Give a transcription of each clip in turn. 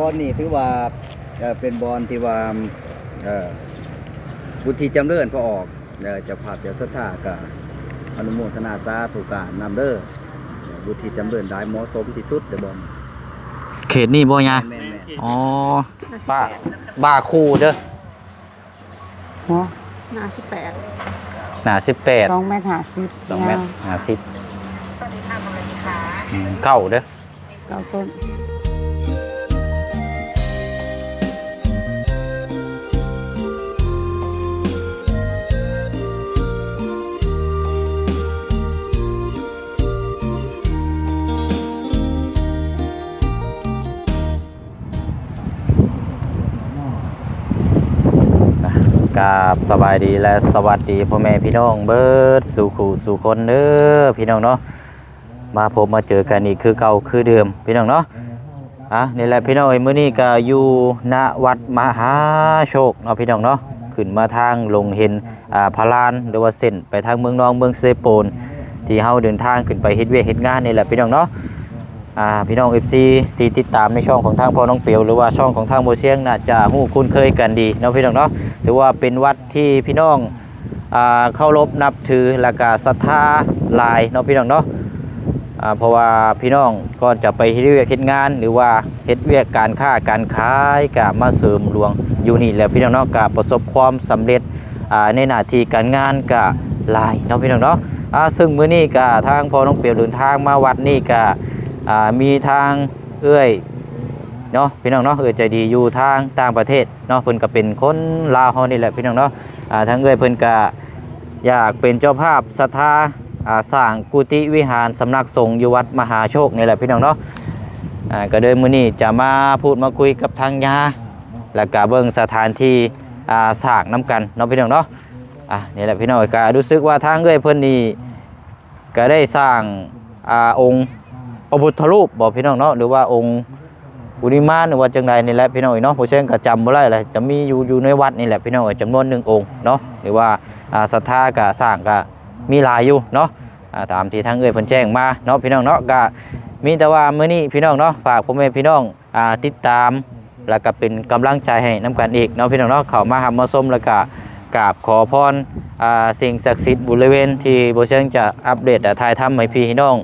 ບ່ອນນີ້ຖືວ່າ ເອີ ເປັນບ່ອນທີ່ວ່າ ເອີ ວຸດທິຈຳເລີນພໍອອກ ເອີ ເຈົ້າພາບເຈົ້າສັດທາກໍອະນຸໂມທະນາສາທຸກັນນຳເດີ ເອີ ວຸດທິຈຳເລີນໄດ້ເໝາະສົມທີ່ສຸດເດີບ່ອນ ເຂດນີ້ບໍ່ຍາ? ແມ່ນໆໆ ອໍ ບາ ບາຄູເດີ ຫົວ ໜ້າສິບແປດ ໜ້າສິບແປດ ສອງແມັດຫ້າສິບ ສອງແມັດຫ້າສິບ ຍາວ ອືມ ເກົ້າເດີ ເກົ້າຕົ້ນ. ກາບສະບາຍດີ ແລະ ສະຫວັດດີພໍ່ແມ່ພີ່ນ້ອງເບິດສູ່ຄູ່ສູ່ຄົນເດີພີ່ນ້ອງເນາະ ມາພົບມາເຈີກັນອີກຄືເກົ່າຄືເດີມພີ່ນ້ອງເນາະ. ອ່າ ນີ້ແຫຼະພີ່ນ້ອງເອີຍ ມື້ນີ້ກໍຢູ່ນະວັດມະຫາໂຊກເນາະພີ່ນ້ອງເນາະ ຂຶ້ນມາທາງລົງເຫັນ ອ່າ ພະລານ ຫຼືວ່າເສັ້ນໄປທາງເມືອງນອງ ເມືອງເຊໂປນ ທີ່ເຮົາເດີນທາງຂຶ້ນໄປເຮັດວຽກເຮັດງານນີ້ແຫຼະພີ່ນ້ອງເນາະ. ອ່າ ພີ່ນ້ອງເອັຟຊີທີ່ຕິດຕາມໃນຊ່ອງຂອງທາງພໍ່ນ້ອງເປວ ຫຼືວ່າຊ່ອງຂອງທາງບໍ່ຊຽງ ໜ້າຈະຮູ້ຄຸ້ນເຄີຍກັນດີເນາະພີ່ນ້ອງເນາະ. ຖືວ່າເປັນວັດທີ່ພີ່ນ້ອງ ອ່າ ເຄົາລົບນັບຖື ແລ້ວກະສັດທາຫຼາຍເນາະພີ່ນ້ອງເນາະ. ອ່າ ເພາະວ່າພີ່ນ້ອງກ່ອນຈະໄປເຮັດວຽກເຮັດງານ ຫຼືວ່າເຮັດວຽກການຄ້າການຂາຍ ກະມາເສີມດວງຢູ່ນີ້ແຫຼະພີ່ນ້ອງເນາະ ກະປະສົບຄວາມສຳເລັດ ອ່າ ໃນໜ້າທີ່ການງານກະຫຼາຍເນາະພີ່ນ້ອງເນາະ. ອ່າ ເຊິ່ງມື້ນີ້ກະທາງພໍ່ນ້ອງເປວເດີນທາງມາວັດນີ້ກະ ອ່າ ມີທາງເອື້ອຍເນາະພີ່ນ້ອງເນາະ ເອື້ອຍໃຈດີຢູ່ທາງຕ່າງປະເທດເນາະ ເພິ່ນກະເປັນຄົນລາວເຮົານີ້ແຫຼະພີ່ນ້ອງເນາະ. ອ່າ ທາງເອື້ອຍເພິ່ນກະຢາກເປັນເຈົ້າພາບສັດທາ ອ່າ ສ້າງກຸຕິວິຫານສຳນັກສົງຢູ່ວັດມະຫາໂຊກນີ້ແຫຼະພີ່ນ້ອງເນາະ. ອ່າ ກະເລີຍມື້ນີ້ຈະມາພູດມາຄຸຍກັບທາງຍາ ແລ້ວກະເບິ່ງສະຖານທີ່ ອ່າ ສ້າງນຳກັນເນາະພີ່ນ້ອງເນາະ. ອ່າ ນີ້ແຫຼະພີ່ນ້ອງ ກະຮູ້ສຶກວ່າທາງເອື້ອຍເພິ່ນນີ້ ກະໄດ້ສ້າງ ອ່າ ອົງພະພຸດທະຮູບບໍພີ່ນ້ອງເນາະ ຫຼືວ່າອົງກຸລິມານ ຫຼືວ່າຈັ່ງໃດນີ້ແຫຼະພີ່ນ້ອງເອີຍເນາະ. ຜູ້ແຊງກໍຈຳບໍ່ໄດ້ແຫຼະ ຈະມີຢູ່ ຢູ່ໃນວັດນີ້ແຫຼະພີ່ນ້ອງເອີຍ ຈຳນວນໜຶ່ງອົງເນາະ ຫຼືວ່າ ອ່າ ສັດທາກະສ້າງກະມີຫຼາຍຢູ່ເນາະ ອ່າ ຕາມທີ່ທາງເອື້ອຍເພິ່ນແຈ້ງມາເນາະພີ່ນ້ອງເນາະ. ກະມີແຕ່ວ່າມື້ນີ້ພີ່ນ້ອງເນາະ ຝາກພໍ່ແມ່ພີ່ນ້ອງ ອ່າ ຕິດຕາມ ແລ້ວກະເປັນກຳລັງໃຈໃຫ້ນຳກັນອີກເນາະພີ່ນ້ອງເນາະ. ເຂົ້າມາຮັບມາຊົມ ແລ້ວກະກາບຂໍພອນ ອ່າ ສິ່ງສັກສິດບໍລິເວນທີ່ບໍ່ເຊີງຈະອັບເດດ ແລະ ຖ່າຍທຳໃຫ້ພີ່ນ້ອງ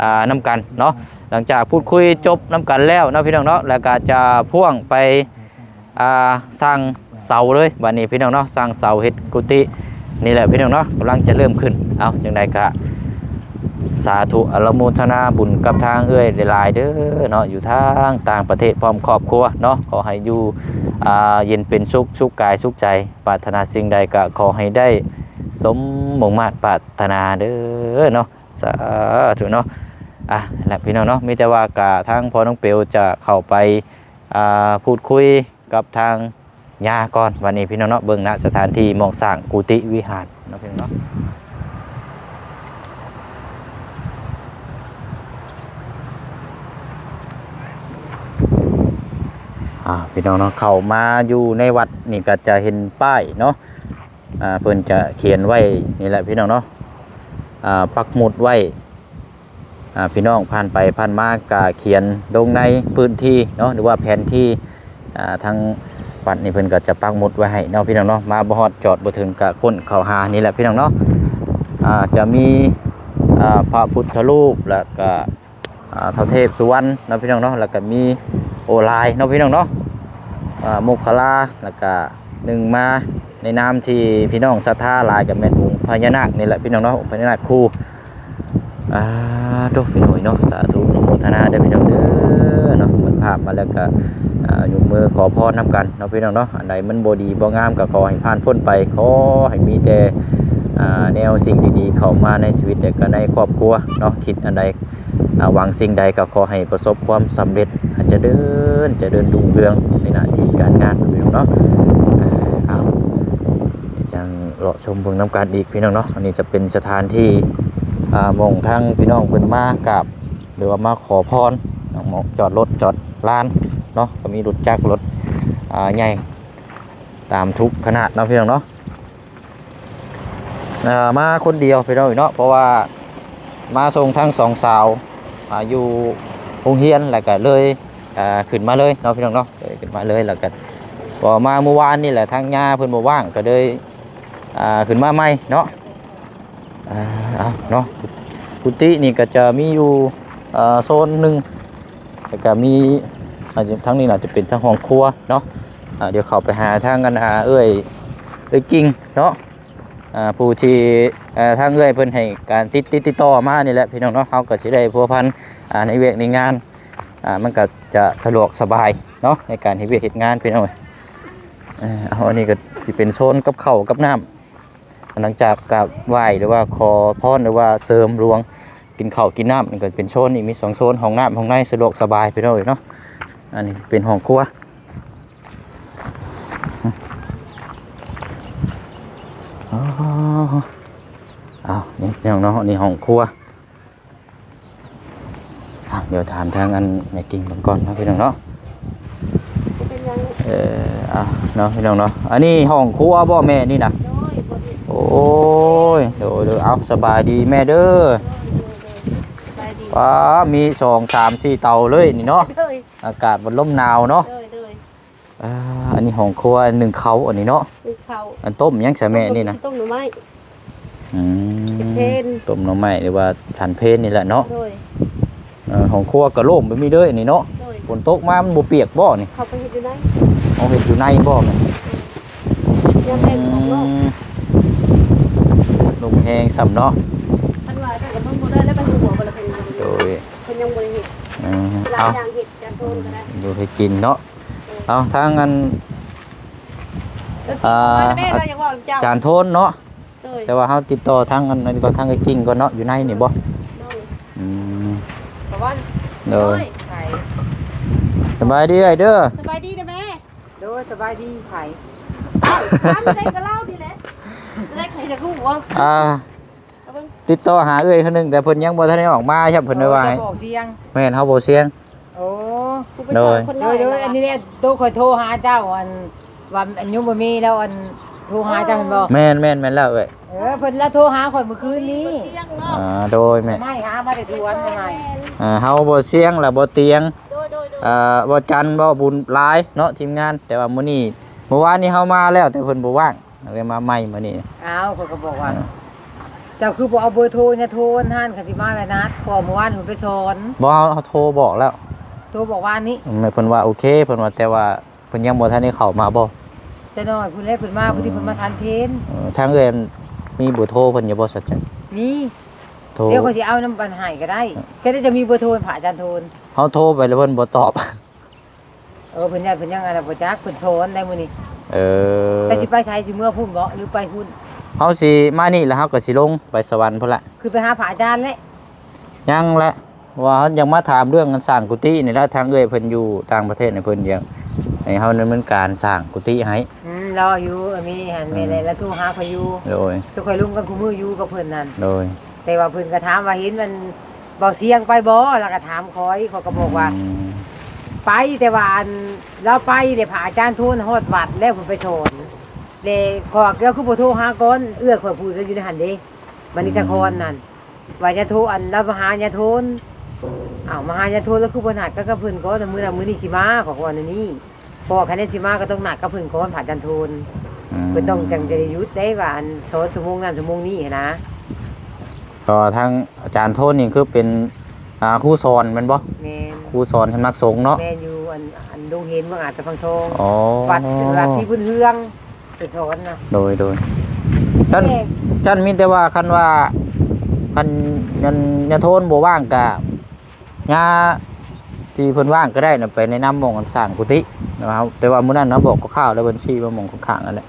ອ່າ ນຳກັນເນາະ. ຫຼັງຈາກພູດຄຸຍຈົບນຳກັນແລ້ວເນາະພີ່ນ້ອງເນາະ ແລ້ວກະຈະພ່ວງໄປ ອ່າ ສ້າງເສົາເລີຍບາດນີ້ພີ່ນ້ອງເນາະ ສ້າງເສົາເຮັດກຸຕິ ນີ້ແຫຼະພີ່ນ້ອງເນາະ ກຳລັງຈະເລີ່ມຂຶ້ນ. ເອົາ ຈັ່ງໃດກະສາທຸອະນຸໂມທະນາບຸນກັບທາງເອື້ອຍຫຼາຍໆເດີເນາະ ຢູ່ທາງຕ່າງປະເທດພ້ອມຄອບຄົວເນາະ. ຂໍໃຫ້ຢູ່ ອ່າ ເຢັນເປັນສຸກ ສຸກກາຍສຸກໃຈ ປາດຖະໜາສິ່ງໃດກະຂໍໃຫ້ໄດ້ສົມມຸ່ງມາດປາດຖະໜາເດີເນາະ ສາທຸເນາະ. ອ່ະ ແລະ ພີ່ນ້ອງເນາະ ມີແຕ່ວ່າກະທາງພໍ່ນ້ອງເປວຈະເຂົ້າໄປ ອ່າ ພູດຄຸຍ ກັບທາງຍາກ່ອນ ວັນນີ້ພີ່ນ້ອງເນາະ ເບິ່ງນະສະຖານທີ່ໝ່ອງສ້າງກຸຕິວິຫານເນາະພີ່ນ້ອງເນາະ. ອ່າ ພີ່ນ້ອງເນາະ ເຂົ້າມາຢູ່ໃນວັດນີ້ກໍຈະເຫັນປ້າຍເນາະ ອ່າ ເພິ່ນຈະຂຽນໄວ້ນີ້ແຫຼະພີ່ນ້ອງເນາະ ອ່າ ປັກໝຸດໄວ້ ອ່າ ພີ່ນ້ອງຜ່ານໄປຜ່ານມາກະຂຽນລົງໃນພື້ນທີ່ເນາະ ຫຼືວ່າແຜນທີ່ ອ່າ ທາງວັດນີ້ເພິ່ນກໍຈະປັກໝຸດໄວ້ໃຫ້ເນາະພີ່ນ້ອງເນາະ. ມາບໍ່ຮອດຈອດບໍ່ເຖິງກະຄົ້ນເຂົ້າຫານີ້ແຫຼະພີ່ນ້ອງເນາະ. ອ່າ ຈະມີ ອ່າ ພະພຸດທະຮູບ ແລ້ວກະ ອ່າ ທ້າວເທບສຸວັນເນາະພີ່ນ້ອງເນາະ ແລ້ວກະມີໂອລາຍເນາະພີ່ນ້ອງເນາະ ອ່າ ໂມກຄະລາ ແລ້ວກະໜຶ່ງມາ ໃນນາມທີ່ພີ່ນ້ອງສັດທາຫຼາຍກໍແມ່ນອົງພະຍານາກນີ້ແຫຼະພີ່ນ້ອງເນາະ ອົງພະຍານາກຄູ່. ອ່າ ໂຕ ພີ່ນ້ອງເນາະ ສາທຸອະນຸໂມທະນາເດີພີ່ນ້ອງເດີເນາະ. ເບິ່ງພາບມາແລ້ວກໍ ອ່າ ຍົກມືຂໍພອນນຳກັນເນາະພີ່ນ້ອງເນາະ. ອັນໃດມັນບໍ່ດີບໍ່ງາມກໍຂໍໃຫ້ຜ່ານພົ້ນໄປ ຂໍໃຫ້ມີແຕ່ ອ່າ ແນວສິ່ງດີໆເຂົ້າມາໃນຊີວິດ ແລະກໍໃນຄອບຄົວເນາະ. ຄິດອັນໃດ ອ່າ ຫວັງສິ່ງໃດກໍຂໍໃຫ້ປະສົບຄວາມສຳເລັດ ໃຫ້ຈະເລີນ ຈະເລີນຮຸ່ງເຮືອງໃນໜ້າທີ່ການງານພີ່ນ້ອງເນາະ. ເອົາ ຈັ່ງເລາະຊົມເບິ່ງນຳກັນອີກພີ່ນ້ອງເນາະ. ອັນນີ້ຈະເປັນສະຖານທີ່ ອ່າ ໝ່ອງທາງພີ່ນ້ອງເພິ່ນມາກາບ ຫຼືວ່າມາຂໍພອນ ໝ່ອງຈອດລົດຈອດລານເນາະ ກໍມີລົດຈັກລົດ ອ່າ ໃຫຍ່ຕາມທຸກຂະໜາດເນາະພີ່ນ້ອງເນາະ. ເອີ ມາຄົນດຽວພີ່ນ້ອງເນາະ ເພາະວ່າມາສົ່ງທັງສອງສາວ ອ່າ ຢູ່ໂຮງຮຽນ ແລ້ວກະເລີຍ ອ່າ ຂຶ້ນມາເລີຍເນາະ ພີ່ນ້ອງເນາະ ເອີ ຂຶ້ນມາເລີຍ ແລ້ວກໍ ພໍມາມື້ວານນີ້ແຫຼະ ທາງຍ່າເພິ່ນບໍ່ວ່າງ ກໍເລີຍ ອ່າ ຂຶ້ນມາໃໝ່ເນາະ. ອ່າ ເອົາເນາະ ກຸ ກຸຕິນີ້ກໍຈະມີຢູ່ ເອີ ໂຊນໜຶ່ງ ແລ້ວກໍມີ ອາດຈະ ທາງນີ້ໜ້າຈະເປັນທາງຫ້ອງຄົວເນາະ. ອ່າ ດຽວເຂົ້າໄປຫາທາງ ອັນ ອ່າ ເອື້ອຍ ເອື້ອຍກິ່ງເນາະ ອ່າ ຜູ້ທີ່ ເອີ ທາງເອື້ອຍເພິ່ນໃຫ້ການຕິດ ຕິດ ຕິດຕໍ່ມານີ້ແຫຼະ ພີ່ນ້ອງເນາະ. ເຮົາກໍຊິໄດ້ພົວພັນ ອ່າ ໃນວຽກໃນງານ ອ່າ ມັນກໍຈະສະດວກສະບາຍເນາະ ໃນການເຮັດວຽກເຮັດງານ ພີ່ນ້ອງເອີຍ. ເອີ ເອົາ ອັນນີ້ກໍຊິເປັນໂຊນກັບເຂົ້າກັບນ້ຳ ຫຼັງຈາກກາບໄຫວ້ ຫຼືວ່າຂໍພອນ ຫຼືວ່າເສີມຫຼວງ ກິນເຂົ້າກິນນ້ຳ ນີ້ກໍເປັນໂຊນ ນີ້ມີສອງໂຊນ ຫ້ອງນ້ຳຫ້ອງໃນ ສະດວກສະບາຍ ພີ່ນ້ອງເອີຍເນາະ. ອັນນີ້ເປັນຫ້ອງຄົວ. ອໍ ເອົາ ນີ້ພີ່ນ້ອງເນາະ ນີ້ຫ້ອງຄົວ. ອ່ະ ດຽວຖາມທາງອັນແມ່ກິ່ງເບິ່ງກ່ອນເນາະ ພີ່ນ້ອງເນາະ. ເປັນຫຍັງ? ເອີ ອ່ະ ເນາະ ພີ່ນ້ອງເນາະ ອັນນີ້ຫ້ອງຄົວບໍ່ແມ່ນີ້ນະ? ໂດຍ ບໍ່ເຫັນ. ໂອ້ຍ ໂດຍ ໂດຍ ເອົາ ສະບາຍດີແມ່ເດີ. ໂດຍ ໂດຍ ໂດຍ ສະບາຍດີ. ປ້າ ມີສອງ ສາມ ສີ່ເຕົາເລີຍນີ້ເນາະ. ໂດຍ ອາກາດມັນລົມໜາວເນາະ. ໂດຍ ໂດຍ. ອ່າ ອັນນີ້ຫ້ອງຄົວ ໜຶ້ງເຂົ້າ ອັນນີ້ເນາະ ໜຶ້ງເຂົ້າ. ອັນຕົ້ມຫຍັງຊະແມ່ນີ້ນະ? ຕົ້ມໜໍ່ໄມ້. ອືມ ເຮັດເພນ ຕົ້ມໜໍ່ໄມ້ ຫຼືວ່າສັນເພນນີ້ແຫຼະເນາະ. ໂດຍ. ເອີ ຫ້ອງຄົວກະໂລ່ງແບບນີ້ເດີ ອັນນີ້ເນາະ. ໂດຍ. ຝົນຕົກມາມັນບໍ່ປຽກບໍ່ນີ້? ເຂົ້າໄປເຮັດຢູ່ໃນ. ເອົາ ເຮັດຢູ່ໃນບໍ່ແມ່? ໂດຍ. ຍາມແລງອອກນອກ. ອືມ ລົມແຮງຊ້ຳເນາະ. ຄັນວ່າຊັ້ນກໍເບິ່ງບໍ່ໄດ້ແລ້ວ ໄປຫົວບໍ່ລະເພິ່ນ. ໂດຍ. ເພິ່ນຍັງບໍ່ໄດ້ເຮັດ. ອືມ ຫຼາຍຢ່າງເຮັດ ຈານໂທນກໍໄດ້ ບໍ່ໄດ້ກິນເນາະ. ເອີ ເອົາ ທາງອັນ ເອີ ອ່າ ແມ່ ລາວຢາກເວົ້ານຳເຈົ້າ ຈານໂທນເນາະ. ໂດຍ. ແຕ່ວ່າເຮົາຕິດຕໍ່ທາງອັນນັ້ນກ່ອນ ທາງໄອ້ກິ່ງກ່ອນເນາະ ຢູ່ໃນນີ້ບໍ່? ໂດຍ. ອືມ ສະຫວັນ. ໂດຍ. ສະບາຍດີອ້າຍເດີ. ສະບາຍດີເດີແມ່. ໂດຍ ສະບາຍດີ. ໃຜ? ຖາມໄດ້ກໍເລົ່ານີ້ແຫຼະ ໄດ້ໃຜຈະຮູ້ບໍ່? ອ່າ ເອົາເບິ່ງ ຕິດຕໍ່ຫາເອື້ອຍຄົນໜຶ່ງ ແຕ່ເພິ່ນຍັງບໍ່ທັນໄດ້ອອກມາຊ້ຳ ເພິ່ນໄດ້ວ່າໃຫ້ ບໍ່ສຽງ. ແມ່ນ ເຮົາບໍ່ສຽງ. ໂອ້ ໂດຍ ໂດຍ ອັນນີ້ແຫຼະ ໂຕຂ້ອຍໂທຫາເຈົ້າ ອັນວ່າອັນຍັງບໍ່ມີແລ້ວ ອັນໂທຫາເຈົ້າແມ່ນບໍ່? ແມ່ນ ແມ່ນ ແມ່ນແລ້ວເອື້ອຍ. ເອີ ເພິ່ນລະໂທຫາຂ້ອຍມື້ຄືນນີ້. ອ່າ ໂດຍ ແມ່ ໄມ້ຫາມາແຕ່ສວນ. ອ່າ ເຮົາບໍ່ສຽງລະບໍ່ຕຽງ. ໂດຍ ໂດຍ ໂດຍ. ອ່າ ບໍ່ຈັນເວົ້າບຸນຫຼາຍເນາະ ທີມງານ ແຕ່ວ່າມື້ນີ້ ມື້ວານນີ້ເຮົາມາແລ້ວ ແຕ່ເພິ່ນບໍ່ວ່າງ ເລີຍມາໃໝ່ມື້ນີ້. ອ້າວ ຂ້ອຍກໍບອກວ່າ ເຈົ້າຄືບໍ່ເອົາເບີໂທຍາໂທນຫັ້ນ ຄັນຊິມາລະນັດ ເພາະເມື່ອວານເພິ່ນໄປສອນ. ບໍ່ ເຮົາ ເຮົາໂທບອກແລ້ວ ໂທບອກວານນີ້. ແມ່ນ ເພິ່ນວ່າໂອເຄ ເພິ່ນວ່າ ແຕ່ວ່າເພິ່ນຍັງບໍ່ທັນໄດ້ເຂົ້າມາບໍ່? ຈັກໜ້ອຍພຸ້ນແຫຼະ ເພິ່ນມາ ອືມ ພໍດີເພິ່ນມາທັນເພນ. ເອີ ທາງເອື້ອຍມີເບີໂທເພິ່ນຢູ່ບໍ່? ສັດຈັນ ມີ. ໂທ ດຽວຂ້ອຍຊິເອົານຳອັນໃຫ້ກໍໄດ້. ເອີ ແຕ່ຈະມີເບີໂທພະອາຈານໂທນ. ເຮົາໂທໄປແລ້ວເພິ່ນບໍ່ຕອບ. ເອີ ເພິ່ນຢ້ານເພິ່ນຍັງອັນນັ້ນບໍ່ຈັກ ເພິ່ນສອນໄດ້ມື້ນີ້. ເອີ ແຕ່ຊິໄປໃສ ຊິເມືອພຸ້ນບໍ່ ຫຼືໄປພຸ້ນ? ເຮົາຊິມານີ້ແລ້ວເຮົາກໍຊິລົງໄປສະຫວັນພຸ້ນລະ ຄືໄປຫາພະອາຈານແຫຼະ. ຍັງແຫຼະ ວ່າເຮົາຍັງມາຖາມເລື່ອງການສ້າງກຸຕິນີ້ແຫຼະ ທາງເອື້ອຍເພິ່ນຢູ່ຕ່າງປະເທດນີ້ ເພິ່ນຢາກໃຫ້ເຮົາດຳເນີນການສ້າງກຸຕິໃຫ້. ອືມ ລໍຢູ່ ເອີ ມີຫັ້ນ ອືມ ແມ່ນແຫຼະ ລາວໂທຫາຂ້ອຍຢູ່. ໂດຍ ຊຸມຂ້ອຍລົມກັນຄູ່ມື້ຢູ່ກັບເພິ່ນນັ້ນ. ໂດຍ. ແຕ່ວ່າເພິ່ນກໍຖາມວ່າເຫັນມັນເບົາຊຽງໄປບໍ່ ລະກໍຖາມຂ້ອຍ ຂ້ອຍກໍບອກວ່າ ອືມ ໄປ ແຕ່ວ່າອັນລາວໄປແລ້ວ ພະອາຈານໂທນຮອດວັດແລ້ວ ເພິ່ນໄປສອນ ແລະ ຂ້ອຍກໍຄືບໍ່ໂທຫາກ່ອນ ເອື້ອຍຂ້ອຍຜູ້ຢູ່ໃນຫັ້ນເດ້ ມະນີສາຄອນນັ້ນ ອືມ ວ່າຍາໂທ ອັນລາວມາຫາຍາໂທນ. ອ້າວ ມາຫາຍາໂທນແລ້ວຄືບໍ່ນັດກັນກັບເພິ່ນກ່ອນ ມື້ນັ້ນມື້ນີ້ຊິມາ ຂ້ອຍກໍວ່າແນວນີ້. ເພາະວ່າຄັນແມ່ນຊິມາກໍຕ້ອງນັດກັບເພິ່ນກ່ອນ ພະອາຈານໂທນ. ອືມ ເພິ່ນຕ້ອງຈັ່ງຈະໄດ້ຢຸດໄດ້ວ່າ ອັນສອນຊົ່ວໂມງນັ້ນຊົ່ວໂມງນີ້ຫັ້ນນະ. ກໍທາງອາຈານໂທນນີ້ຄືເປັນ ອ່າ ຄູສອນແມ່ນບໍ່? ແມ່ນ ຄູສອນສຳນັກສົງເນາະ. ແມ່ນ ຢູ່ອັນ ອັນດົງເຫັນ ເມືອງອາດສະພັງທອງ. ອໍ ວັດ ວັດສີບຸນເຮືອງ ເພິ່ນສອນນະ. ໂດຍ ໂດຍ. ຊັ້ນ ແມ່ນ ຊັ້ນມີແຕ່ວ່າຄັນວ່າ ຄັນຍາ ຍາໂທນບໍ່ວ່າງກະ ຍາທີ່ເພິ່ນວ່າງກໍໄດ້ນະ ໄປແນະນຳໝ່ອງອັນສ້າງກຸຕິນະ. ແຕ່ວ່າມື້ນັ້ນນະ ບອກຄ່າວໆ ແລ້ວເພິ່ນຊີ້ມາໝ່ອງຂ້າງໆ ນັ້ນແຫຼະ